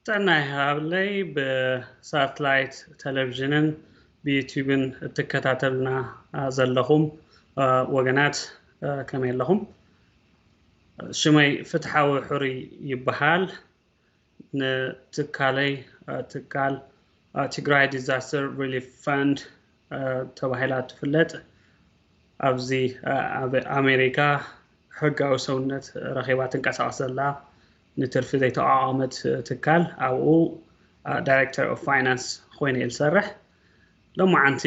ጥዕና ይሃብለይ። ብሳትላይት ቴሌቪዥንን ብዩቲዩብን እትከታተልና ዘለኹም ወገናት ከመይ ኣለኹም? ሽመይ ፍትሓዊ ሕሩይ ይበሃል። ንትካለይ ትካል ትግራይ ዲዛስተር ሪሊፍ ፈንድ ተባሂላ ትፍለጥ ኣብዚ ኣብ ኣሜሪካ ሕጋዊ ሰውነት ረኺባ ትንቀሳቐስ ዘላ ንትርፊ ዘይተቋቐመት ትካል ኣብኡ ዳይሬክተር ኦፍ ፋይናንስ ኮይነ እየ ዝሰርሕ። ሎማዓንቲ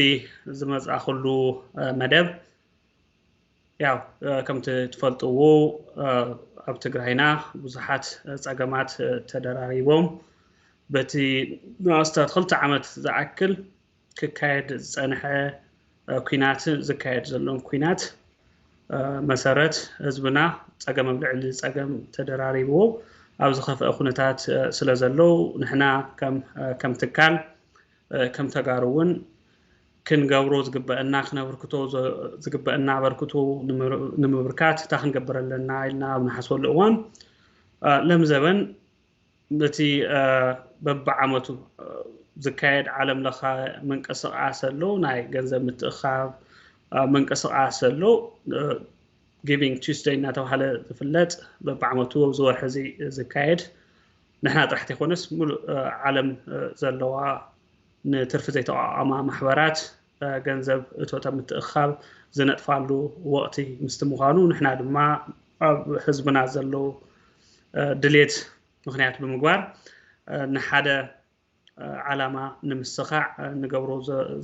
ዝመፅኣኹሉ መደብ ያው ከምቲ ትፈልጥዎ ኣብ ትግራይና ብዙሓት ፀገማት ተደራሪቦም በቲ ንኣስታት ክልተ ዓመት ዝኣክል ክካየድ ዝፀንሐ ኩናት ዝካየድ ዘሎን ኩናት መሰረት ህዝብና ፀገም ኣብ ልዕሊ ፀገም ተደራሪብዎ ኣብ ዝኸፍአ ኩነታት ስለ ዘለዉ ንሕና ከም ትካል ከም ተጋሩ እውን ክንገብሮ ዝግበአና ክነበርክቶ ዝግበአና ኣበርክቶ ንምብርካት እንታይ ክንገብር ኣለና ኢልና ኣብ ንሓስበሉ እዋን ለምዘበን በቲ በብዓመቱ ዝካየድ ዓለም ለኻ ምንቅስቃስ ኣሎ ናይ ገንዘብ ምትእኻብ ምንቅስቃስ ኣሎ። ጊቪንግ ቱስደይ እናተባሃለ ዝፍለጥ በብዓመቱ ኣብዚ ወርሒ እዚ ዝካየድ ንሕና ጥራሕ ተይኮነስ ሙሉእ ዓለም ዘለዋ ንትርፊ ዘይተቋቋማ ማሕበራት ገንዘብ እቶተ ምትእኻብ ዝነጥፋሉ ወቕቲ ምስቲ ምዃኑ ንሕና ድማ ኣብ ህዝብና ዘለዉ ድሌት ምኽንያት ብምግባር ንሓደ ዓላማ ንምስኻዕ ንገብሮ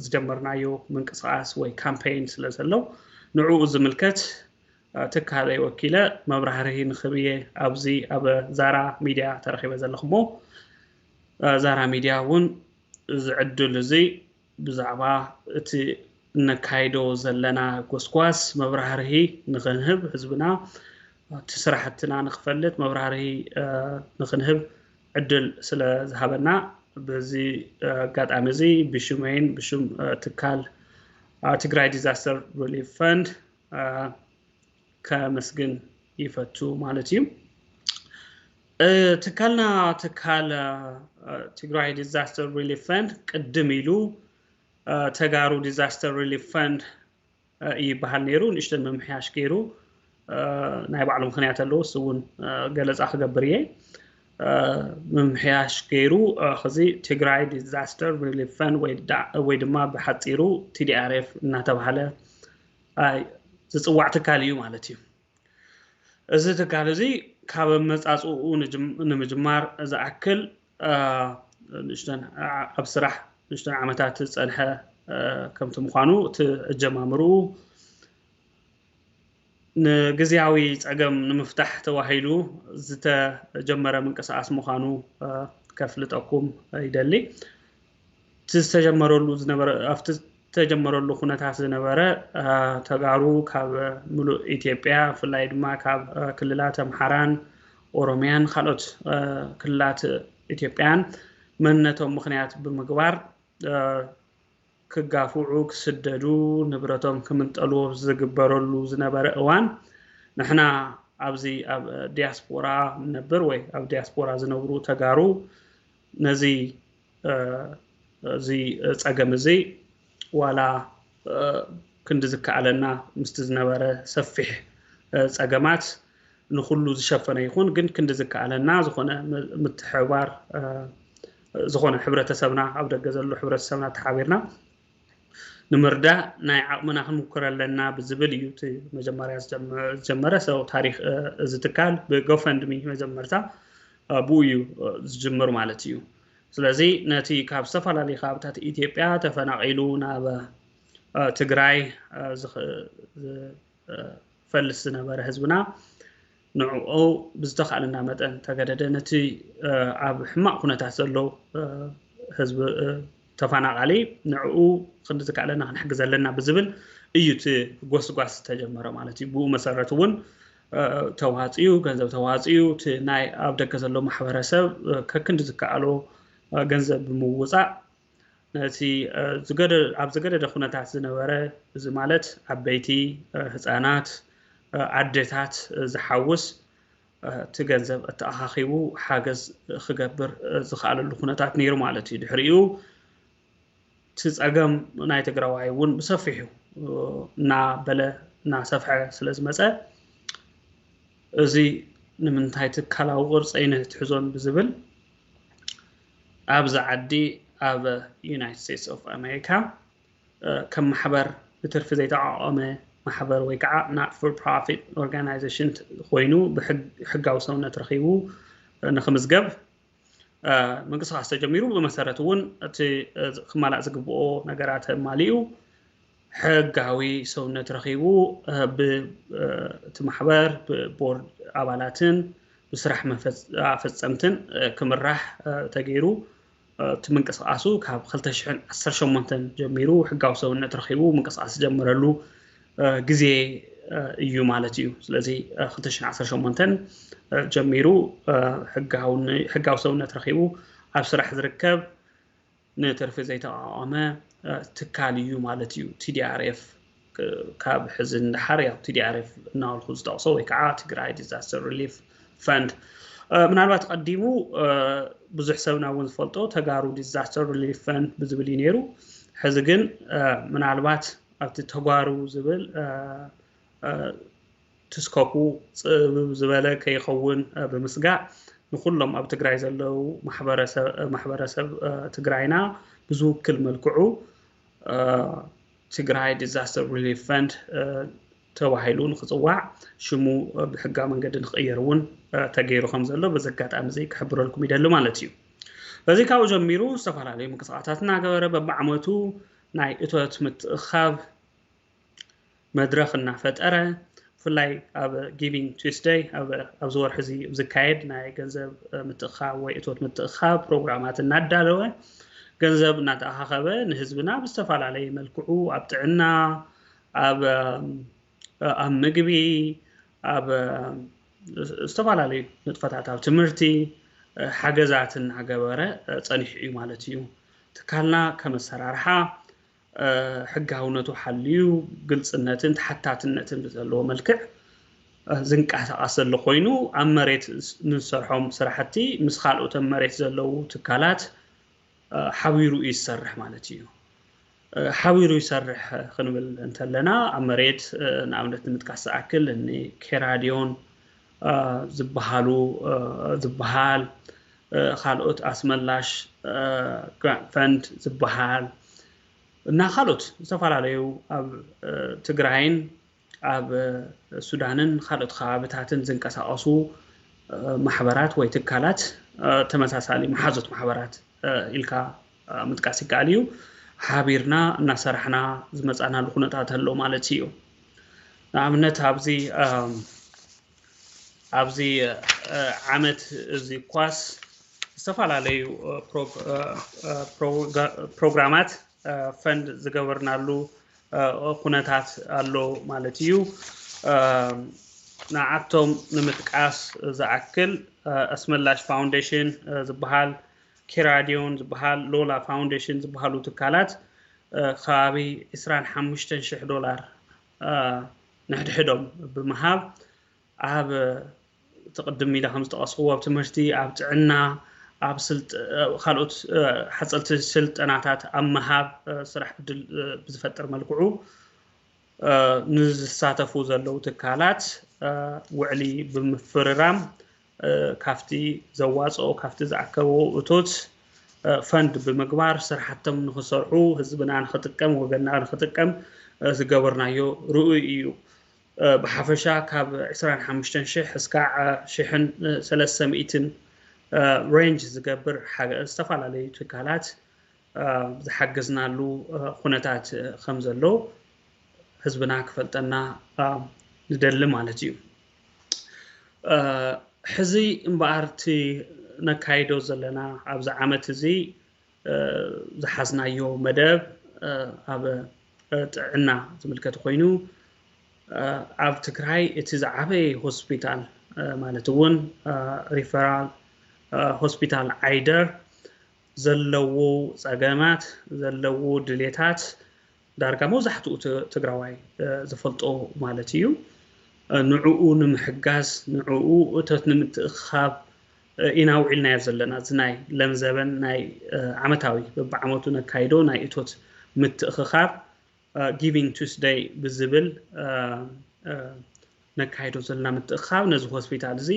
ዝጀመርናዮ ምንቅስቃስ ወይ ካምፔይን ስለ ዘሎ ንዕኡ ዝምልከት ትካለይ ወኪለ መብራህርሂ ንኽብየ ኣብዚ ኣብ ዛራ ሚድያ ተረኺበ ዘለኹሞ ዛራ ሚድያ እውን እዚ ዕድል እዚ ብዛዕባ እቲ እነካይዶ ዘለና ጎስጓስ መብራህርሂ ንኽንህብ ህዝብና እቲ ስራሕትና ንክፈልጥ መብራህርሂ ንክንህብ ዕድል ስለ ዝሃበና በዚ ኣጋጣሚ እዚ ብሽመይን ብሽም ትካል ትግራይ ዲዛስተር ሪሊፍ ፈንድ ከመስግን ይፈቱ ማለት እዩ። ትካልና ትካል ትግራይ ዲዛስተር ሪሊፍ ፈንድ ቅድም ኢሉ ተጋሩ ዲዛስተር ሪሊፍ ፈንድ ይበሃል ነይሩ። ንእሽተን ምምሕያሽ ገይሩ ናይ ባዕሉ ምክንያት ኣለዎ። እሱ እውን ገለፃ ክገብር እየ። ምምሕያሽ ገይሩ እዚ ትግራይ ዲዛስተር ሪሊፍ ፈንድ ወይ ድማ ብሓፂሩ ቲዲኣርኤፍ እናተባሃለ ዝፅዋዕ ትካል እዩ ማለት እዩ። እዚ ትካል እዚ ካብ ኣመፃፅኡ ንምጅማር ዝኣክል ንእሽተን ኣብ ስራሕ ንእሽተን ዓመታት ዝፀንሐ ከምቲ ምዃኑ እቲ ኣጀማምርኡ ንግዝያዊ ፀገም ንምፍታሕ ተባሂሉ ዝተጀመረ ምንቅስቃስ ምዃኑ ከፍልጠኩም ይደሊ። እቲ ዝተጀመረሉ ዝነበረ ኣብቲ ዝተጀመረሉ ኩነታት ዝነበረ ተጋሩ ካብ ሙሉእ ኢትዮጵያ ብፍላይ ድማ ካብ ክልላት ኣምሓራን ኦሮሚያን ካልኦት ክልላት ኢትዮጵያን መንነቶም ምኽንያት ብምግባር ክጋፍዑ ክስደዱ ንብረቶም ክምንጠልዎ ዝግበረሉ ዝነበረ እዋን ንሕና ኣብዚ ኣብ ዲያስፖራ ንነብር ወይ ኣብ ዲያስፖራ ዝነብሩ ተጋሩ ነዚ እዚ ፀገም እዚ ዋላ ክንዲ ዝከኣለና ምስቲ ዝነበረ ሰፊሕ ፀገማት ንኩሉ ዝሸፈነ ይኹን ግን ክንዲ ዝከኣለና ዝኾነ ምትሕባር ዝኾነ ሕብረተሰብና ኣብ ደገ ዘሎ ሕብረተሰብና ተሓቢርና ንምርዳእ ናይ ዓቕምና ክንምክር ኣለና ብዝብል እዩ እቲ መጀመርያ ዝጀመረ ሰው ታሪክ እዚ ትካል ብጎፈንድሚ መጀመርታ ብኡ እዩ ዝጅምር ማለት እዩ። ስለዚ ነቲ ካብ ዝተፈላለዩ ከባብታት ኢትዮጵያ ተፈናቒሉ ናብ ትግራይ ዝፈልስ ዝነበረ ህዝብና ንዕኡ ብዝተኻእለና መጠን ተገደደ ነቲ ኣብ ሕማቕ ኩነታት ዘሎ ህዝቢ ተፈናቓሊ ንዕኡ ክንዲ ዝከኣለና ክንሕግዝ ኣለና ብዝብል እዩ እቲ ጎስጓስ ዝተጀመረ ማለት እዩ። ብኡ መሰረት እውን ተዋፅዩ ገንዘብ ተዋፅዩ እቲ ናይ ኣብ ደገ ዘሎ ማሕበረሰብ ከክንዲ ዝከኣሎ ገንዘብ ብምውፃእ ነቲ ኣብ ዝገደደ ኩነታት ዝነበረ እዚ ማለት ዓበይቲ ህፃናት ኣደታት ዝሓውስ እቲ ገንዘብ ኣተኣኻኺቡ ሓገዝ ክገብር ዝኽኣለሉ ኩነታት ነይሩ ማለት እዩ። ድሕሪኡ እቲ ጸገም ናይ ትግራዋይ እውን ብሰፊሑ እናበለ እናሰፍሐ ስለ ዝመጸ፣ እዚ ንምንታይ ትካላዊ ቅርጸይ ንትሕዞን ብዝብል ኣብዚ ዓዲ ኣብ ዩናይትድ ስቴትስ ኦፍ ኣሜሪካ ከም ማሕበር ብትርፊ ዘይተቋቋመ ማሕበር ወይ ከዓ not for profit organization ኮይኑ ብሕጋዊ ሰውነት ረኺቡ ንክምዝገብ ምንቅስቃስ ተጀሚሩ። ብመሰረት እውን እቲ ክማላእ ዝግብኦ ነገራት ማሊኡ ሕጋዊ ሰውነት ረኺቡ ብእቲ ማሕበር ብቦርድ ኣባላትን ብስራሕ ኣፈፀምትን ክምራሕ ተገይሩ። እቲ ምንቅስቃሱ ካብ ክልተ ሽሕን ዓሰርተ ሸሞንተን ጀሚሩ ሕጋዊ ሰውነት ረኺቡ ምንቅስቃስ ዝጀመረሉ ግዜ እዩ ማለት እዩ። ስለዚ ክልተ ሽሕን ዓሰርተ ሸሞንተን ጀሚሩ ሕጋዊ ሰውነት ረኺቡ ኣብ ስራሕ ዝርከብ ንትርፊ ዘይተቋቋመ ትካል እዩ ማለት እዩ። ቲ ዲ ኣር ኤፍ ካብ ሕዚ ንደሓር ያው ቲ ዲ ኣር ኤፍ እናበልኩ ዝጠቕሶ ወይ ከዓ ትግራይ ዲዛስተር ሪሊፍ ፈንድ ምናልባት ቀዲሙ ብዙሕ ሰብና እውን ዝፈልጦ ተጋሩ ዲዛስተር ሪሊፍ ፈንድ ብዝብል እዩ ነይሩ። ሕዚ ግን ምናልባት ኣብቲ ተጓሩ ዝብል ትስከኩ ፅብብ ዝበለ ከይኸውን ብምስጋእ ንኩሎም ኣብ ትግራይ ዘለዉ ማሕበረሰብ ትግራይና ብዝውክል መልክዑ ትግራይ ዲዛስተር ሪሊፍ ፈንድ ተባሂሉ ንክፅዋዕ ሽሙ ብሕጋዊ መንገዲ ንክቕየር እውን ተገይሩ ከም ዘሎ በዚ ኣጋጣሚ እዚ ክሕብረልኩም ይደሊ ማለት እዩ። በዚ ካብኡ ጀሚሩ ዝተፈላለዩ ምንቅስቃሳት እናገበረ በብዓመቱ ናይ እቶት ምትእኻብ መድረኽ እናፈጠረ ብፍላይ ኣብ ጊቪንግ ቱስደይ ኣብዚ ወርሒ እዚ ዝካየድ ናይ ገንዘብ ምትእኻብ ወይ እቶት ምትእኻብ ፕሮግራማት እናዳለወ ገንዘብ እናተኣኻኸበ ንህዝብና ብዝተፈላለየ መልክዑ ኣብ ጥዕና ኣብ ኣብ ምግቢ ኣብ ዝተፈላለዩ ንጥፈታት ኣብ ትምህርቲ ሓገዛት እናገበረ ፀኒሑ እዩ ማለት እዩ። ትካልና ከም ኣሰራርሓ ሕጋውነቱ ሓልዩ ግልፅነትን ተሓታትነትን ብዘለዎ መልክዕ ዝንቀሳቐስ ዘሎ ኮይኑ ኣብ መሬት ንሰርሖም ስራሕቲ ምስ ካልኦት ኣብ መሬት ዘለዉ ትካላት ሓቢሩ እዩ ዝሰርሕ ማለት እዩ። ሓቢሩ ይሰርሕ ክንብል እንተለና ኣብ መሬት ንኣብነት ንምጥቃስ ዝኣክል እኒ ኬራዲዮን ዝበሃሉ ዝበሃል ካልኦት ኣስመላሽ ግራንት ፈንድ ዝበሃል እና ካልኦት ዝተፈላለዩ ኣብ ትግራይን ኣብ ሱዳንን ካልኦት ከባብታትን ዝንቀሳቐሱ ማሕበራት ወይ ትካላት ተመሳሳሊ መሓዞት ማሕበራት ኢልካ ምጥቃስ ይከኣል እዩ። ሓቢርና እናሰራሕና ዝመፃናሉ ኩነታት ኣሎ ማለት እዩ። ንኣብነት ኣብዚ ኣብዚ ዓመት እዚ ኳስ ዝተፈላለዩ ፕሮግራማት ፈንድ ዝገበርናሉ ኩነታት ኣሎ ማለት እዩ። ንዓቶም ንምጥቃስ ዝኣክል ኣስመላሽ ፋውንዴሽን ዝበሃል፣ ኬራዲዮን ዝበሃል፣ ሎላ ፋውንዴሽን ዝበሃሉ ትካላት ከባቢ ዕስራን ሓሙሽተን ሽሕ ዶላር ንሕድሕዶም ብምሃብ ኣብ እቲ ቅድም ኢለ ከም ዝጠቐስክዎ ኣብ ትምህርቲ፣ ኣብ ጥዕና፣ ኣብ ካልኦት ሓፀልቲ ስልጠናታት ኣብ ምሃብ ስራሕ ዕድል ብዝፈጥር መልክዑ ንዝሳተፉ ዘለዉ ትካላት ውዕሊ ብምፍርራም ካብቲ ዘዋፅኦ ካብቲ ዝኣከብዎ እቶት ፈንድ ብምግባር ስራሕቶም ንክሰርሑ ህዝብና ንክጥቀም ወገንና ንክጥቀም ዝገበርናዮ ርኡይ እዩ። ብሓፈሻ ካብ ዕስራን ሓሙሽተን ሽሕ እስካዕ ሽሕን ሰለስተ ሚእትን ሬንጅ ዝገብር ዝተፈላለዩ ትካላት ዝሓገዝናሉ ኩነታት ከም ዘሎ ህዝብና ክፈልጠና ንደሊ ማለት እዩ። ሕዚ እምበኣር እቲ ነካይዶ ዘለና ኣብዚ ዓመት እዚ ዝሓዝናዮ መደብ ኣብ ጥዕና ዝምልከት ኮይኑ ኣብ ትግራይ እቲ ዝዓበየ ሆስፒታል ማለት እውን ሪፈራል ሆስፒታል ዓይደር ዘለዎ ፀገማት ዘለዎ ድሌታት ዳርጋ መብዛሕትኡ ትግራዋይ ዝፈልጦ ማለት እዩ። ንዕኡ ንምሕጋዝ፣ ንዕኡ እቶት ንምትእኻብ ኢና ውዒልናዮ ዘለና። እዚ ናይ ለምዘበን ናይ ዓመታዊ፣ በብዓመቱ ነካይዶ ናይ እቶት ምትእኽኻብ፣ ጊቪንግ ቱስደይ ብዝብል ነካይዶ ዘለና ምትእኽኻብ ነዚ ሆስፒታል እዚ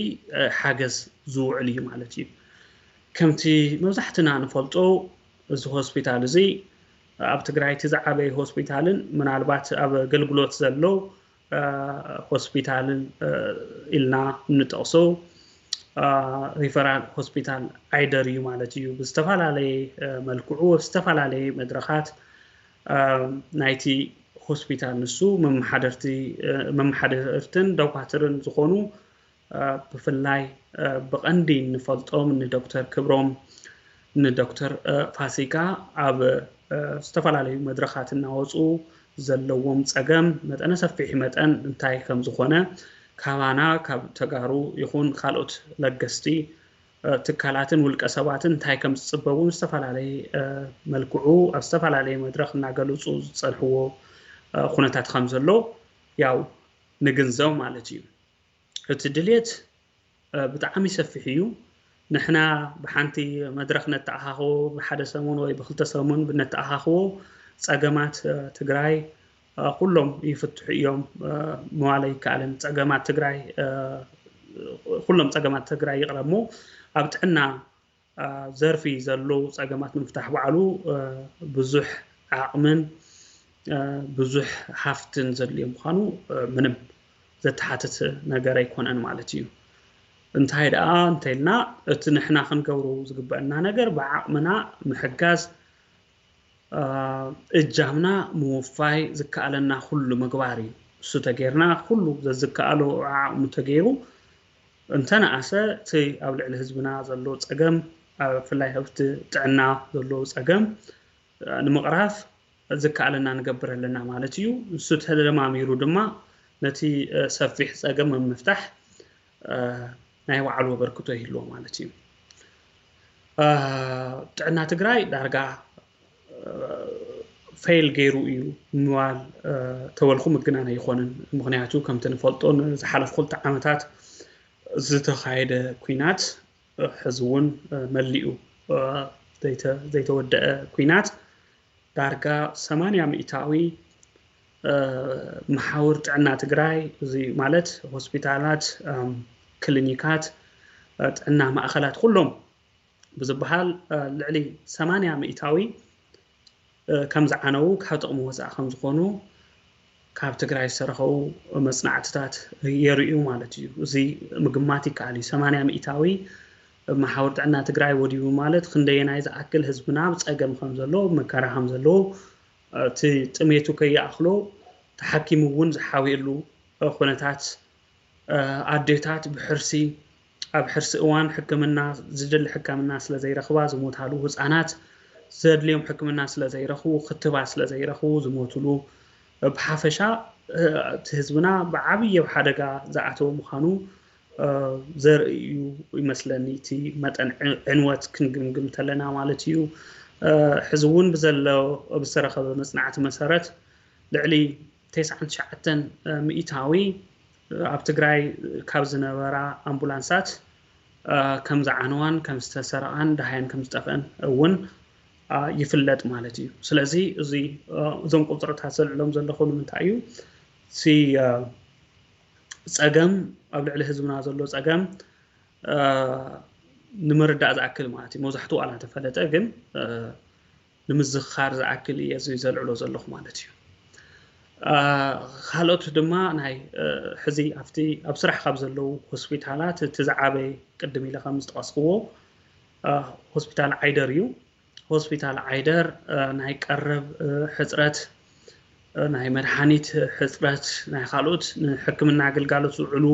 ሓገዝ ዝውዕል እዩ ማለት እዩ። ከምቲ መብዛሕትና ንፈልጦ፣ እዚ ሆስፒታል እዚ ኣብ ትግራይ እቲ ዝዓበየ ሆስፒታልን ምናልባት ኣብ ኣገልግሎት ዘሎ ሆስፒታልን ኢልና እንጠቕሶ ሪፈራል ሆስፒታል ዓይደር እዩ ማለት እዩ። ብዝተፈላለየ መልክዑ፣ ብዝተፈላለየ መድረኻት ናይቲ ሆስፒታል ንሱ መመሓደርቲ፣ መመሓደርትን ዶኳትርን ዝኾኑ ብፍላይ ብቐንዲ እንፈልጦም ንዶክተር ክብሮም፣ ንዶክተር ፋሲካ ኣብ ዝተፈላለዩ መድረኻት እናወፁ ዘለዎም ፀገም መጠነ ሰፊሕ መጠን እንታይ ከም ዝኾነ፣ ካባና ካብ ተጋሩ ይኹን ካልኦት ለገስቲ ትካላትን ውልቀ ሰባትን እንታይ ከም ዝፅበቡ ዝተፈላለየ መልክዑ ኣብ ዝተፈላለየ መድረኽ እናገለፁ ዝፀንሕዎ ኩነታት ከም ዘሎ ያው ንግንዘብ ማለት እዩ። እቲ ድልየት ብጣዕሚ ሰፊሕ እዩ። ንሕና ብሓንቲ መድረኽ ነተኣኻኽቦ፣ ብሓደ ሰሙን ወይ ብክልተ ሰሙን ብነተኣኻኽቦ ፀገማት ትግራይ ኩሎም ይፍትሑ እዮም ምባል ኣይከኣልን። ፀገማት ትግራይ፣ ኩሎም ፀገማት ትግራይ ይቕረ እሞ፣ ኣብ ጥዕና ዘርፊ ዘለዉ ፀገማት ንምፍታሕ ባዕሉ ብዙሕ ዓቕምን ብዙሕ ሃፍትን ዘድልዮ ምዃኑ ምንም ዘተሓትት ነገር ኣይኮነን ማለት እዩ። እንታይ ደኣ እንተኢልና፣ እቲ ንሕና ክንገብሮ ዝግበአና ነገር ብዓቕምና ምሕጋዝ፣ እጃምና ምውፋይ ዝከኣለና ኩሉ ምግባር እዩ። እሱ ተጌርና፣ ኩሉ ዘዝከኣሎ ዓቕሙ ተገይሩ እንተነኣሰ፣ እቲ ኣብ ልዕሊ ህዝብና ዘሎ ፀገም፣ ብፍላይ ኣብቲ ጥዕና ዘሎ ፀገም ንምቕራፍ ዝከኣለና ንገብር ኣለና ማለት እዩ። እሱ ተደማሚሩ ድማ ነቲ ሰፊሕ ፀገም ኣብ ምፍታሕ ናይ ባዕሉ ኣበርክቶ ይህልዎ ማለት እዩ። ጥዕና ትግራይ ዳርጋ ፌል ገይሩ እዩ ምባል ተበልኩ ምግናን ኣይኾንን። ምኽንያቱ ከምቲ ንፈልጦ ንዝሓለፉ ክልተ ዓመታት ዝተኻየደ ኲናት ሕዚ እውን መሊኡ ዘይተወደአ ኲናት ዳርጋ ሰማንያ ሚእታዊ መሓውር ጥዕና ትግራይ፣ እዚ ማለት ሆስፒታላት፣ ክሊኒካት፣ ጥዕና ማእኸላት ኩሎም ብዝበሃል ልዕሊ ሰማንያ ሚእታዊ ከም ዝዓነዉ፣ ካብ ጥቕሚ ወፃኢ ከም ዝኾኑ ካብ ትግራይ ዝተረኸቡ መፅናዕትታት የርእዩ ማለት እዩ። እዚ ምግማት ይከኣል እዩ። ሰማንያ ሚእታዊ መሓውር ጥዕና ትግራይ ወዲቡ ማለት ክንደየናይ ዝኣክል ህዝብና ብፀገም ከም ዘሎ፣ መከራ ከም ዘለዎ እቲ ጥሜቱ ከይኣኽሎ ተሓኪሙ እውን ዝሓውየሉ ኩነታት፣ ኣዴታት ብሕርሲ ኣብ ሕርሲ እዋን ሕክምና ዝደሊ ሕክምና ስለ ዘይረኽባ ዝሞታሉ፣ ህፃናት ዘድልዮም ሕክምና ስለ ዘይረኽቡ፣ ክትባት ስለ ዘይረኽቡ ዝሞትሉ፣ ብሓፈሻ እቲ ህዝብና ብዓብዪ ኣብ ሓደጋ ዝኣተወ ምዃኑ ዘርኢ እዩ ይመስለኒ። እቲ መጠን ዕንወት ክንግምግም እንተለና ማለት እዩ። ሕዚ እውን ብዘሎ ብዝተረኸበ መፅናዕቲ መሰረት ልዕሊ ተስዓን ትሽዓተን ሚእታዊ ኣብ ትግራይ ካብ ዝነበራ ኣምቡላንሳት ከም ዝዓነዋን ከም ዝተሰረቓን ደሃየን ከም ዝጠፍአን እውን ይፍለጥ ማለት እዩ። ስለዚ እዚ እዞም ቁፅርታት ዘልዕሎም ዘለኹ ንምንታይ እዩ? እቲ ፀገም ኣብ ልዕሊ ህዝብና ዘሎ ፀገም ንምርዳእ ዝኣክል ማለት እዩ። መብዛሕትኡ ዋላ ተፈለጠ ግን ንምዝኻር ዝኣክል እየ እዚ ዘልዕሎ ዘለኹ ማለት እዩ። ካልኦት ድማ ናይ ሕዚ ኣብቲ ኣብ ስራሕ ካብ ዘለዉ ሆስፒታላት እቲ ዝዓበየ ቅድም ኢለ ከም ዝጠቐስክዎ ሆስፒታል ዓይደር እዩ። ሆስፒታል ዓይደር ናይ ቀረብ ሕፅረት፣ ናይ መድሓኒት ሕፅረት፣ ናይ ካልኦት ንሕክምና ኣገልጋሎት ዝውዕሉ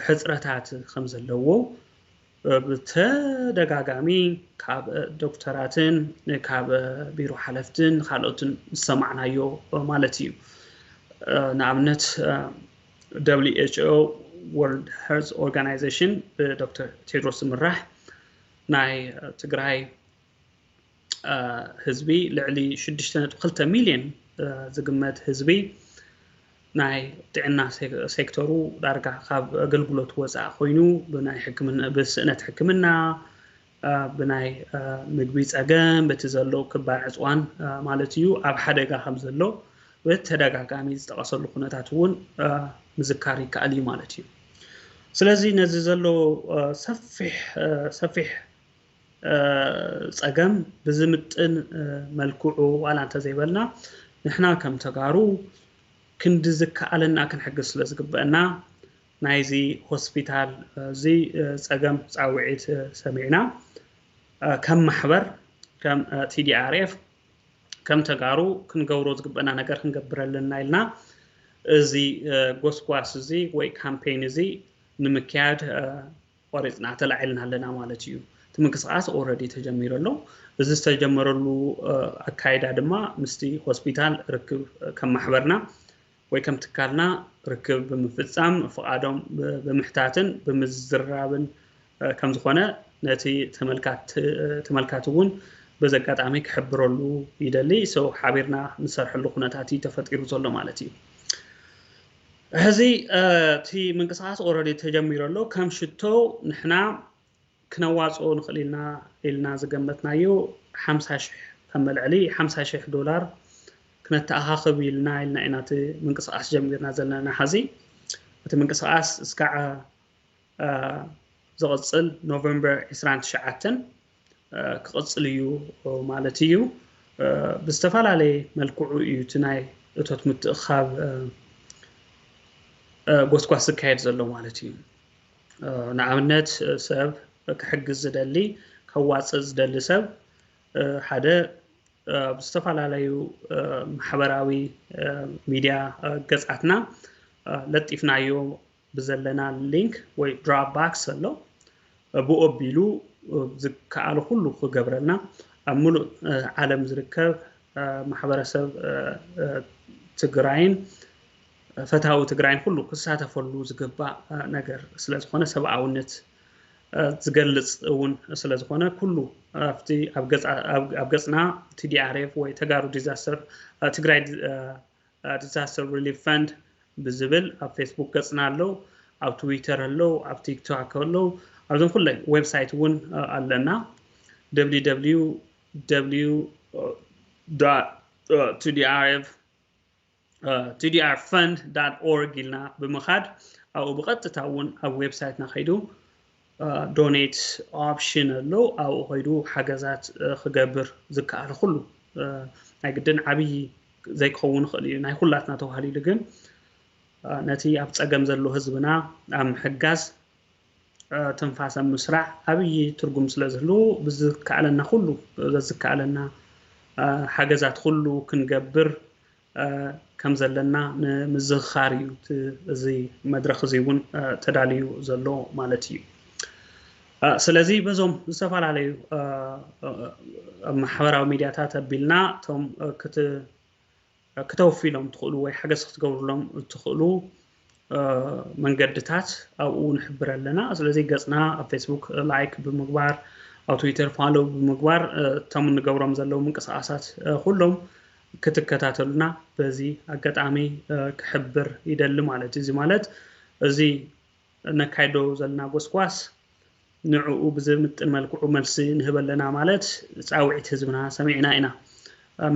ሕፅረታት ከም ዘለዎ ብተደጋጋሚ ካብ ዶክተራትን ካብ ቢሮ ሓለፍትን ካልኦትን ዝሰማዕናዮ ማለት እዩ። ንኣብነት ደብሊው ኤች ኦ፣ ወርልድ ሄልዝ ኦርጋናይዜሽን ብዶክተር ቴድሮስ ዝምራሕ ናይ ትግራይ ህዝቢ ልዕሊ ሽዱሽተ ነጥቢ ክልተ ሚልዮን ዝግመት ህዝቢ ናይ ጥዕና ሴክተሩ ዳርጋ ካብ ኣገልግሎት ወፃኢ ኮይኑ ብናይ ሕክምና ብስእነት ሕክምና ብናይ ምግቢ ፀገም በቲ ዘሎ ክባን ዕፅዋን ማለት እዩ ኣብ ሓደጋ ከም ዘሎ ብተደጋጋሚ ዝጠቐሰሉ ኩነታት እውን ምዝካር ይከኣል እዩ ማለት እዩ። ስለዚ ነዚ ዘሎ ሰፊሕ ሰፊሕ ፀገም ብዝምጥን መልክዑ ዋላ እንተዘይበልና ንሕና ከም ተጋሩ ክንዲ ዝከኣለና ክንሕግዝ ስለ ዝግበአና ናይዚ ሆስፒታል እዚ ፀገም ፃውዒት ሰሚዕና ከም ማሕበር ከም ቲ ዲ ኣር ኤፍ ከም ተጋሩ ክንገብሮ ዝግበአና ነገር ክንገብር ኣለና ኢልና እዚ ጎስጓስ እዚ ወይ ካምፔን እዚ ንምክያድ ቆሪፅና ተላዒልና ኣለና ማለት እዩ። እቲ ምንቅስቃስ ኦረዲ ተጀሚሩ ኣሎ። እዚ ዝተጀመረሉ ኣካይዳ ድማ ምስቲ ሆስፒታል ርክብ ከም ማሕበርና ወይ ከም ትካልና ርክብ ብምፍፃም ፍቓዶም ብምሕታትን ብምዝራብን ከም ዝኾነ ነቲ ተመልካቲ እውን በዚ ኣጋጣሚ ክሕብረሉ ይደሊ። ሰው ሓቢርና ንሰርሐሉ ኩነታት እዩ ተፈጢሩ ዘሎ ማለት እዩ። ሕዚ እቲ ምንቅስቃስ ኦረዲ ተጀሚሩ ኣሎ። ከም ሽቶ ንሕና ክነዋፅኦ ንኽእል ኢልና ኢልና ዝገመትናዮ ሓምሳ ሽሕ ከም መልዕሊ ሓምሳ ሽሕ ዶላር ክነተኣኻኽብ ኢልና ኢልና ኢና እቲ ምንቅስቃስ ጀሚርና ዘለና። ሕዚ እቲ ምንቅስቃስ እስካዕ ዝቕፅል ኖቨምበር ዕስራን ትሽዓተን ክቕፅል እዩ ማለት እዩ። ብዝተፈላለየ መልክዑ እዩ እቲ ናይ እቶት ምትእኻብ ጎስጓስ ዝካየድ ዘሎ ማለት እዩ። ንኣብነት ሰብ ክሕግዝ ዝደሊ ከዋፅእ ዝደሊ ሰብ ሓደ ብዝተፈላለዩ ማሕበራዊ ሚድያ ገፃትና ለጢፍናዮ ብዘለና ሊንክ ወይ ድራፕ ባክስ ኣሎ ብኡ ኣቢሉ ዝከኣሉ ኩሉ ክገብረልና ኣብ ሙሉእ ዓለም ዝርከብ ማሕበረሰብ ትግራይን ፈታዊ ትግራይን ኩሉ ክሳተፈሉ ዝግባእ ነገር ስለዝኾነ ሰብኣውነት ዝገልፅ እውን ስለዝኾነ ኩሉ ኣብቲ ኣብ ገፅና ቲ ዲ ኣር ኤፍ ወይ ተጋሩ ዲዛስተር ትግራይ ዲዛስተር ሪሊፍ ፈንድ ብዝብል ኣብ ፌስቡክ ገፅና ኣለዉ፣ ኣብ ትዊተር ኣለዉ፣ ኣብ ቲክቶክ ኣለዉ፣ ኣብዞም ኩለን ዌብሳይት እውን ኣለና። ደብሊው ደብሊው ደብሊው ዶት ቲ ዲ ኣር ኤፍ ቲ ዲ ኣር ፈንድ ዶት ኦርግ ኢልና ብምኻድ ኣብኡ ብቐጥታ እውን ኣብ ዌብሳይትና ከይዱ ዶኔት ኦፕሽን ኣሎ ኣብኡ ከይዱ ሓገዛት ክገብር ዝከኣል ኩሉ ናይ ግድን ዓብዪ ዘይክኸውን ይኽእል እዩ ናይ ኩላትና ተባህሊሉ ግን ነቲ ኣብ ፀገም ዘሎ ህዝብና ኣብ ምሕጋዝ ትንፋሰ ምስራዕ ዓብዪ ትርጉም ስለ ዝህሉ ብዝከኣለና ኩሉ በዝከኣለና ሓገዛት ኩሉ ክንገብር ከም ዘለና ንምዝኽኻር እዩ እዚ መድረኽ እዚ እውን ተዳልዩ ዘሎ ማለት እዩ። ስለዚ በዞም ዝተፈላለዩ ኣብ ማሕበራዊ ሚድያታት ኣቢልና እቶም ክተወፍሎም ትኽእሉ ወይ ሓገዝ ክትገብርሎም እትኽእሉ መንገድታት ኣብኡ ንሕብር ኣለና። ስለዚ ገፅና ኣብ ፌስቡክ ላይክ ብምግባር ኣብ ትዊተር ፋሎ ብምግባር እቶም እንገብሮም ዘለዉ ምንቅስቃሳት ኩሎም ክትከታተሉና በዚ ኣጋጣሚ ክሕብር ይደሊ ማለት እዩ። እዚ ማለት እዚ ነካይዶ ዘለና ጎስጓስ ንዕኡ ብዝምጥን መልክዑ መልሲ ንህብ ኣለና ማለት ፃውዒት ህዝብና ሰሚዕና ኢና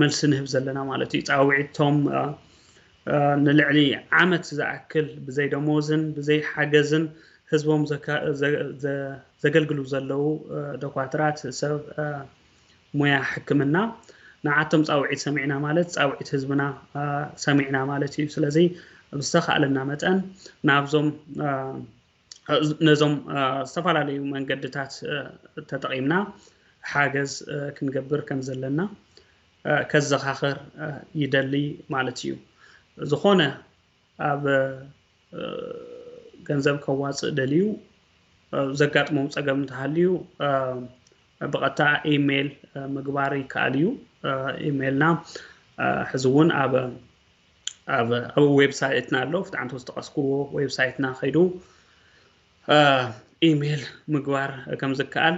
መልሲ ንህብ ዘለና ማለት እዩ። ፃውዒት እቶም ንልዕሊ ዓመት ዝኣክል ብዘይ ደሞዝን ብዘይ ሓገዝን ህዝቦም ዘገልግሉ ዘለዉ ዶኳትራት ሰብ ሞያ ሕክምና ንዓቶም ፃውዒት ሰሚዕና ማለት ፃውዒት ህዝብና ሰሚዕና ማለት እዩ። ስለዚ ብዝተኻእለና መጠን ናብዞም ነዞም ዝተፈላለዩ መንገድታት ተጠቒምና ሓገዝ ክንገብር ከም ዘለና ከዘኻኽር ይደሊ ማለት እዩ። ዝኾነ ኣብ ገንዘብ ከዋፅእ ደልዩ ዘጋጥሞም ፀገም እንተሃልዩ ብቐጥታ ኢሜይል ምግባር ይከኣል እዩ። ኢሜይልና ሕዚ እውን ኣብ ኣብ ዌብሳይትና ኣሎ ፍትዓንቶ ዝጠቐስክዎ ዌብሳይትና ከይዱ ኢሜይል ምግባር ከም ዝከኣል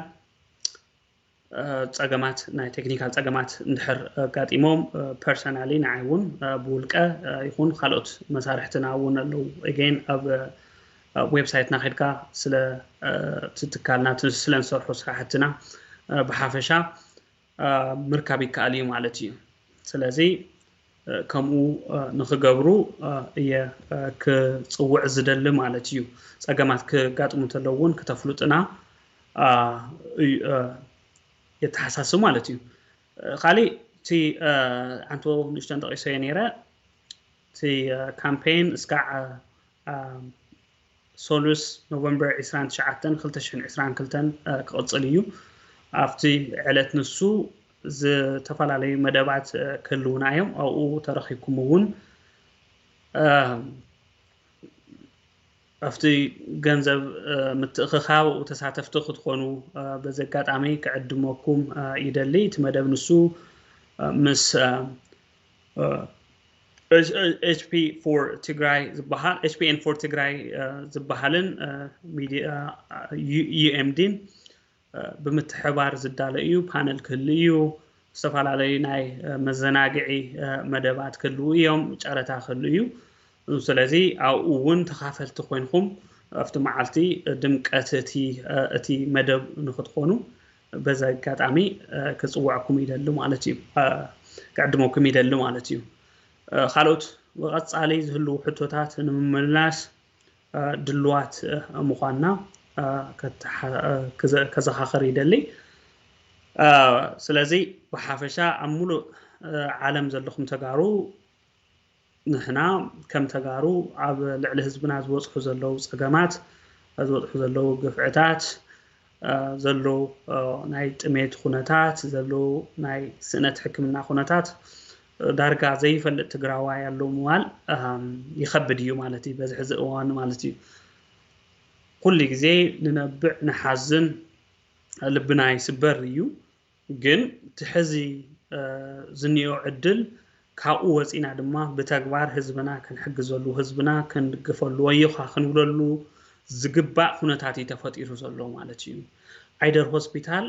ጸገማት፣ ናይ ቴክኒካል ጸገማት እንድሕር ኣጋጢሞም፣ ፐርሰናሊ ንዓይ እውን ብውልቀ ይኹን ካልኦት መሳርሕትና እውን ኣለዉ። ኤጌን ኣብ ዌብሳይትና ከድካ ስለ ትትካልና ስለ ንሰርሖ ስራሕትና ብሓፈሻ ምርካብ ይከኣል እዩ ማለት እዩ። ስለዚ ከምኡ ንክገብሩ እየ ክፅውዕ ዝደሊ ማለት እዩ። ፀገማት ክጋጥሙ እንተለዉ እውን ክተፍሉጥና የተሓሳስብ ማለት እዩ። ካሊእ እቲ ዓንቶ ንእሽተን ጠቂሰዮ ነይረ፣ እቲ ካምፔን እስካዕ ሶሉስ ኖቨምበር ዕስራን ትሽዓተን ክልተ ሽሕን ዕስራን ክልተን ክቕፅል እዩ። ኣብቲ ዕለት ንሱ ዝተፈላለዩ መደባት ክህልውና እዮም። ኣብኡ ተረኺብኩም እውን ኣብቲ ገንዘብ ምትእኽኻብ ተሳተፍቲ ክትኾኑ በዚ ኣጋጣሚ ክዕድመኩም ይደሊ። እቲ መደብ ንሱ ምስ ኤች ፒ ፎር ትግራይ ዝበሃል፣ ኤች ፒ ኤን ፎር ትግራይ ዝበሃልን ሚዲያ ዩ ኤም ዲን ብምትሕባር ዝዳለ እዩ። ፓነል ክህሉ እዩ። ዝተፈላለዩ ናይ መዘናግዒ መደባት ክህልዉ እዮም። ጨረታ ክህሉ እዩ። ስለዚ ኣብኡ እውን ተኻፈልቲ ኮይንኩም ኣብቲ መዓልቲ ድምቀት እቲ መደብ ንክትኾኑ በዚ ኣጋጣሚ ክፅውዐኩም ይደሊ ማለት እዩ፣ ክዕድመኩም ይደሊ ማለት እዩ። ካልኦት ብቐፃሊ ዝህልዉ ሕቶታት ንምምላስ ድልዋት ምዃንና ከዘኻኸር ይደሊ። ስለዚ ብሓፈሻ ኣብ ሙሉእ ዓለም ዘለኹም ተጋሩ ንሕና ከም ተጋሩ ኣብ ልዕሊ ህዝብና ዝበፅሑ ዘለዉ ፀገማት፣ ዝበፅሑ ዘለዉ ግፍዕታት፣ ዘሎ ናይ ጥሜት ኩነታት፣ ዘሎ ናይ ስእነት ሕክምና ኩነታት ዳርጋ ዘይፈልጥ ትግራዋይ ኣሎ ምባል ይኸብድ እዩ ማለት እዩ። በዚ ሕዚ እዋን ማለት እዩ ኩሉ ግዜ ንነብዕ ንሓዝን ልብና ይስበር እዩ። ግን እቲ ሕዚ ዝኒኦ ዕድል ካብኡ ወፂና ድማ ብተግባር ህዝብና ክንሕግዘሉ፣ ህዝብና ክንድግፈሉ፣ ወዮኻ ክንብለሉ ዝግባእ ኩነታት እዩ ተፈጢሩ ዘሎ ማለት እዩ። ዓይደር ሆስፒታል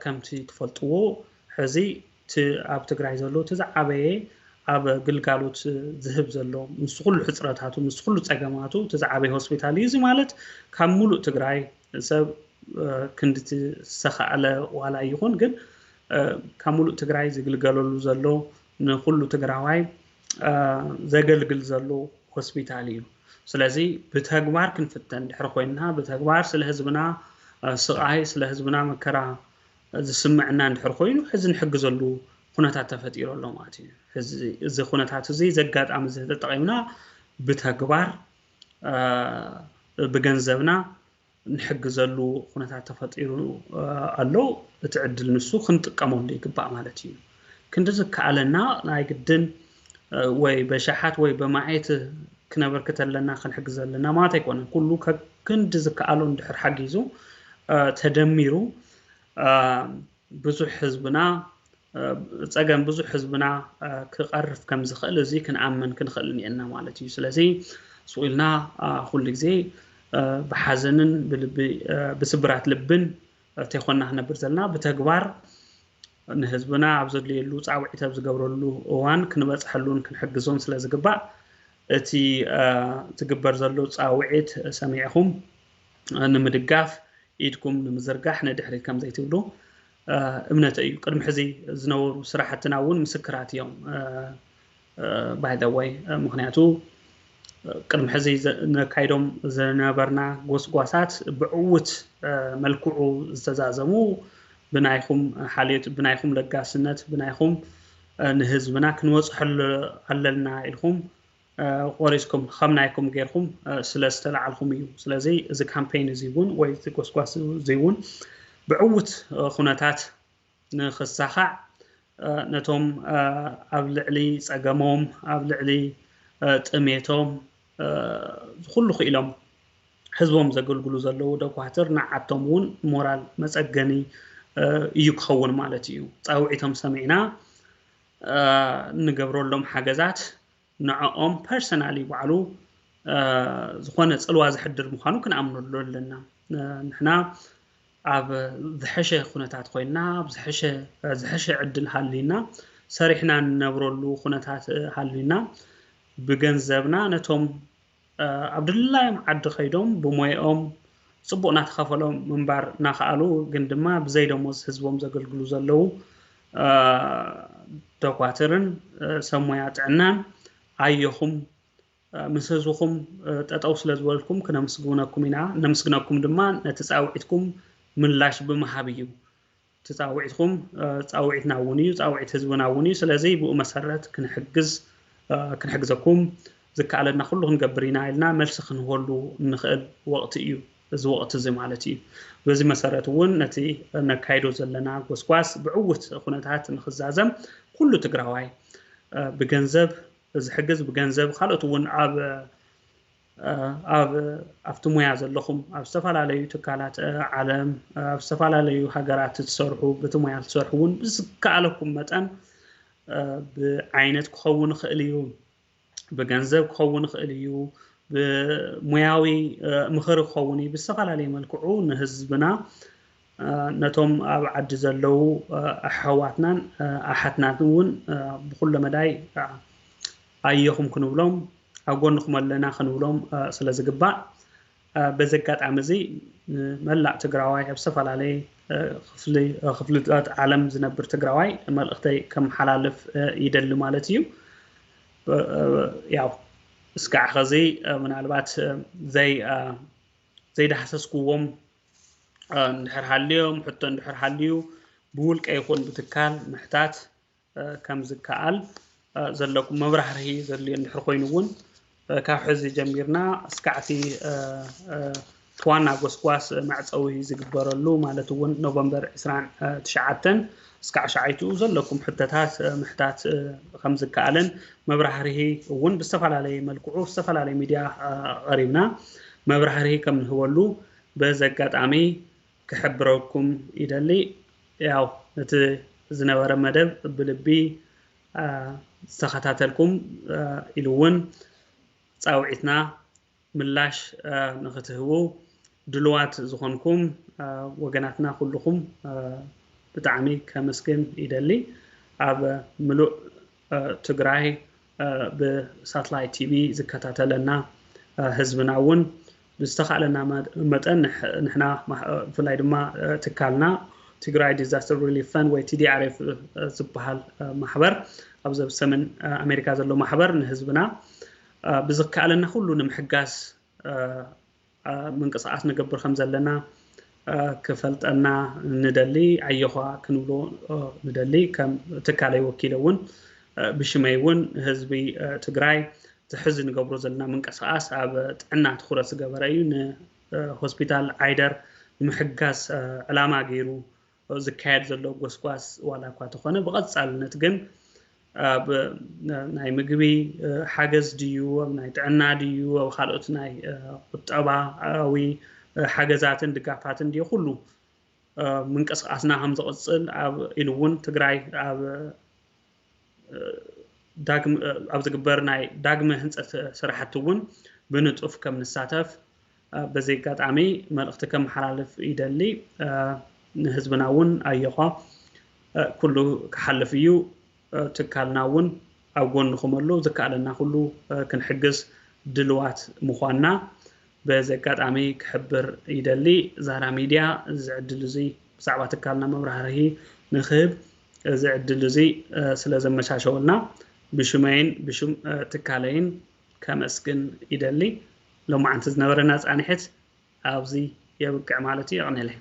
ከምቲ ትፈልጥዎ ሕዚ እቲ ኣብ ትግራይ ዘሎ እቲ ዝዓበየ ኣብ ግልጋሎት ዝህብ ዘሎ ምስ ኩሉ ሕፅረታቱ ምስ ኩሉ ፀገማቱ እቲ ዝዓበየ ሆስፒታል እዩ። እዚ ማለት ካብ ሙሉእ ትግራይ ሰብ ክንዲ ዝተኸኣለ ዋላ ይኹን ግን ካብ ሙሉእ ትግራይ ዝግልገለሉ ዘሎ ንኩሉ ትግራዋይ ዘገልግል ዘሎ ሆስፒታል እዩ። ስለዚ ብተግባር ክንፍተን ድሕሪ ኮይንና ብተግባር ስለ ህዝብና ስቃይ ስለ ህዝብና መከራ ዝስምዕና እንድሕር ኮይኑ ሕዚ ንሕግዘሉ ኩነታት ተፈጢሩ ኣሎ ማለት እዩ። እዚ ኩነታት እዚ ዘጋጣሚ እዚ ተጠቂምና ብተግባር ብገንዘብና ንሕግዘሉ ኩነታት ተፈጢሩ ኣሎ። እቲ ዕድል ንሱ ክንጥቀመሉ ይግባእ ማለት እዩ። ክንዲ ዝከኣለና ናይ ግድን ወይ በሻሓት ወይ በማዓት ክነበርክት ኣለና ክንሕግዝ ኣለና ማለት ኣይኮነን። ኩሉ ክንዲ ዝከኣሎ እንድሕር ሓጊዙ ተደሚሩ ብዙሕ ህዝብና ፀገም ብዙሕ ህዝብና ክቐርፍ ከም ዝኽእል እዚ ክንኣምን ክንኽእል እኒአና ማለት እዩ። ስለዚ ስኢልና ኩሉ ግዜ ብሓዘንን ብስብራት ልብን ተይኮንና ክነብር ዘለና ብተግባር ንህዝብና ኣብ ዘድልየሉ ፃውዒት ኣብ ዝገብረሉ እዋን ክንበፅሐሉን ክንሕግዞን ስለ ዝግባእ እቲ ዝግበር ዘሎ ፃውዒት ሰሚዕኹም ንምድጋፍ ኢድኩም ንምዝርጋሕ ንድሕሪት ከም ዘይትብሉ እምነተይ እዩ። ቅድሚ ሕዚ ዝነበሩ ስራሕትና እውን ምስክራት እዮም። ባይ ዘ ወይ ምክንያቱ ቅድሚ ሕዚ ነካይዶም ዝነበርና ጎስጓሳት ብዕውት መልክዑ ዝተዛዘሙ ብናይኹም ሓልዮት ብናይኹም ለጋስነት ብናይኹም ንህዝብና ክንበፅሐሉ ኣለና ኢልኩም ቆሪፅኩም ከም ናይኩም ጌርኩም ስለ ዝተላዓልኩም እዩ። ስለዚ እዚ ካምፔን እዚ እውን ወይ እዚ ጎስጓስ እዚ እውን ብዕውት ኩነታት ንክሳኻዕ ነቶም ኣብ ልዕሊ ፀገሞም ኣብ ልዕሊ ጥሜቶም ዝኩሉ ክኢሎም ህዝቦም ዘገልግሉ ዘለዉ ደኳትር ንዓቶም እውን ሞራል መፀገኒ እዩ ክኸውን ማለት እዩ። ፃውዒቶም ሰሚዕና ንገብረሎም ሓገዛት ንዕኦም ፐርሰናሊ ባዕሉ ዝኾነ ፅልዋ ዝሕድር ምዃኑ ክንኣምነሉ ኣለና። ንሕና ኣብ ዝሐሸ ኩነታት ኮይና፣ ኣብ ዝሐሸ ዕድል ሃልዩና፣ ሰሪሕና እንነብረሉ ኩነታት ሃልዩና፣ ብገንዘብና ነቶም ኣብ ድላዮም ዓዲ ከይዶም ብሞይኦም ጽቡቕ እናተኸፈሎም ምንባር እናኸኣሉ፣ ግን ድማ ብዘይ ደሞዝ ህዝቦም ዘገልግሉ ዘለዉ ደኳትርን ሰብ ሞያ ጥዕናን ኣየኹም ምስ ህዝብኹም ጠጠው ስለ ዝበልኩም ክነምስግነኩም ኢና። ነምስግነኩም ድማ ነቲ ጻውዒትኩም ምላሽ ብምሃብ እዩ። እቲ ጻውዒትኩም ጻውዒትና እውን እዩ፣ ጻውዒት ህዝብና እውን እዩ። ስለዚ ብኡ መሰረት ክንሕግዝ ክንሕግዘኩም ዝከኣለና ኩሉ ክንገብር ኢና ኢልና መልሲ ክንህበሉ እንኽእል ወቕቲ እዩ፣ እዚ ወቕቲ እዚ ማለት እዩ። በዚ መሰረት እውን ነቲ ነካይዶ ዘለና ጎስጓስ ብዕውት ኩነታት ንክዛዘም ኩሉ ትግራዋይ ብገንዘብ ዝሕግዝ፣ ብገንዘብ ካልኦት እውን ኣብ ኣብ ኣብቲ ሙያ ዘለኹም ኣብ ዝተፈላለዩ ትካላት ዓለም ኣብ ዝተፈላለዩ ሃገራት ትሰርሑ ብቲ ሙያ ትሰርሑ እውን ብዝከኣለኩም መጠን ብዓይነት ክኸውን ይኽእል እዩ፣ ብገንዘብ ክኸውን ይኽእል እዩ፣ ብሙያዊ ምኽሪ ክኸውን እዩ። ብዝተፈላለየ መልክዑ ንህዝብና ነቶም ኣብ ዓዲ ዘለዉ ኣሕዋትናን ኣሓትናን እውን ብኩለ መዳይ ኣየኹም ክንብሎም ኣብ ጎንኹም ኣለና ክንብሎም ስለ ዝግባእ በዚ ኣጋጣሚ እዚ ንመላእ ትግራዋይ ኣብ ዝተፈላለየ ክፍልታት ዓለም ዝነብር ትግራዋይ መልእኽተይ ከመሓላልፍ ይደሊ ማለት እዩ። ያው እስካዕ ኸዚ ምናልባት ዘይ ዘይዳህሰስኩዎም እንድሕር ሃልዮም ሕቶ እንድሕር ሃልዩ ብውልቀ ይኹን ብትካል ምሕታት ከም ዝከኣል ዘለኩም መብራህርሂ ዘድልዮ እንድሕር ኮይኑ እውን ካብ ሕዚ ጀሚርና እስካዕቲ ዋና ጎስጓስ መዕፀዊ ዝግበረሉ ማለት እውን ኖቨምበር ዕስራን ትሽዓተን እስካዕ ሸዓይቱ ዘለኩም ሕቶታት ምሕታት ከም ዝከኣልን መብራህርሂ እውን ብዝተፈላለየ መልክዑ ዝተፈላለየ ሚድያ ቀሪብና መብራህርሂ ከም ንህበሉ በዚ ኣጋጣሚ ክሕብረኩም ይደሊ። ያው እቲ ዝነበረ መደብ ብልቢ ዝተኸታተልኩም ኢሉ እውን ጻውዒትና ምላሽ ንክትህቡ ድልዋት ዝኾንኩም ወገናትና ኩልኹም ብጣዕሚ ከመስግን ይደሊ። ኣብ ምሉእ ትግራይ ብሳትላይት ቲቪ ዝከታተለና ህዝብና እውን ብዝተኻእለና መጠን ንሕና ብፍላይ ድማ ትካልና ትግራይ ዲዛስተር ሪሊፍ ፈንድ ወይ ቲ ዲ ኣር ኤፍ ዝበሃል ማሕበር ኣብዚ ኣብ ሰሜን ኣሜሪካ ዘሎ ማሕበር ንህዝብና ብዝከኣለና ኩሉ ንምሕጋዝ ምንቅስቃስ ንገብር ከም ዘለና ክፈልጠና ንደሊ ኣየኳ ክንብሎ ንደሊ ከም ትካለይ ወኪለ እውን ብሽመይ እውን ህዝቢ ትግራይ እቲ ሕዚ ንገብሮ ዘለና ምንቅስቃስ ኣብ ጥዕና ትኩረት ዝገበረ እዩ። ንሆስፒታል ዓይደር ንምሕጋዝ ዕላማ ገይሩ ዝካየድ ዘሎ ጎስጓስ ዋላ እኳ ተኾነ ብቐፃልነት ግን ኣብ ናይ ምግቢ ሓገዝ ድዩ ኣብ ናይ ጥዕና ድዩ ኣብ ካልኦት ናይ ቁጠባዊ ሓገዛትን ድጋፋትን ድዩ ኩሉ ምንቅስቃስና ከም ዝቕፅል ኢሉ እውን ትግራይ ኣብ ኣብ ዝግበር ናይ ዳግመ ህንፀት ስራሕቲ እውን ብንጡፍ ከም ንሳተፍ በዚ ኣጋጣሚ መልእኽቲ ከመሓላልፍ ይደሊ። ንህዝብና እውን ኣየኳ ኩሉ ክሓልፍ እዩ። ትካልና እውን ኣብ ጎንኹም ኣሎ። ዝከኣለና ኩሉ ክንሕግዝ ድልዋት ምዃንና በዚ ኣጋጣሚ ክሕብር ይደሊ። ዛራ ሚድያ እዚ ዕድል እዚ ብዛዕባ ትካልና መብራህርሂ ንክህብ እዚ ዕድል እዚ ስለ ዘመቻቸወልና ብሽመይን ብሽም ትካለይን ከመስግን ይደሊ። ሎማዓንቲ ዝነበረና ፃንሒት ኣብዚ የብቅዕ ማለት እዩ። የቐንየለይ።